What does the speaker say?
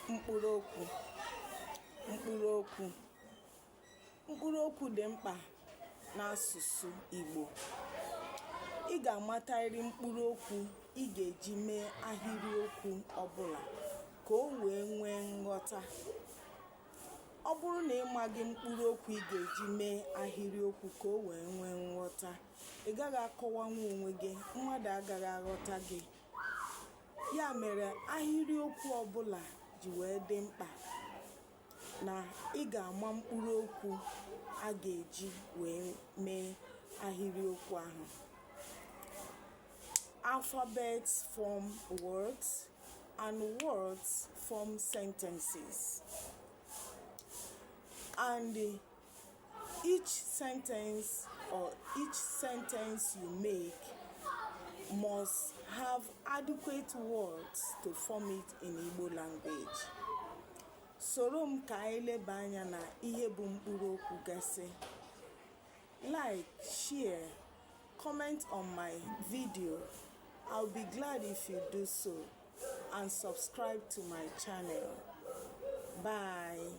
Mkpụrụ okwu. Mkpụrụ okwu. Mkpụrụ okwu dị mkpa n'asụsụ Igbo. Ị ga-amatarịrị mkpụrụ okwu ị ga-eji mee ahịrịokwu ọbụla ka o wee nwee nghọta. Ọ bụrụ na ị maghị mkpụrụ okwu ị ga-eji mee ahịrịokwu ka o wee nwee nghọta, ị gaghị akọwanwu onwe gị, mmadụ agaghị aghọta gị. Ya mere ahịrịokwu ọbụla ji wee dị mkpa na ị ga-ama mkpụrụ okwu a ga-eji wee mee ahịrịokwu ahụ. Alphabets form words and words form sentences. And each sentence or each sentence you make must have adequate words to form it in Igbo language. Soro m ka anyị leba anya na ihe bụ mkpụrụ okwu gasị. Like, share, comment on my video. I'll be glad if you do so and subscribe to my channel. Bye.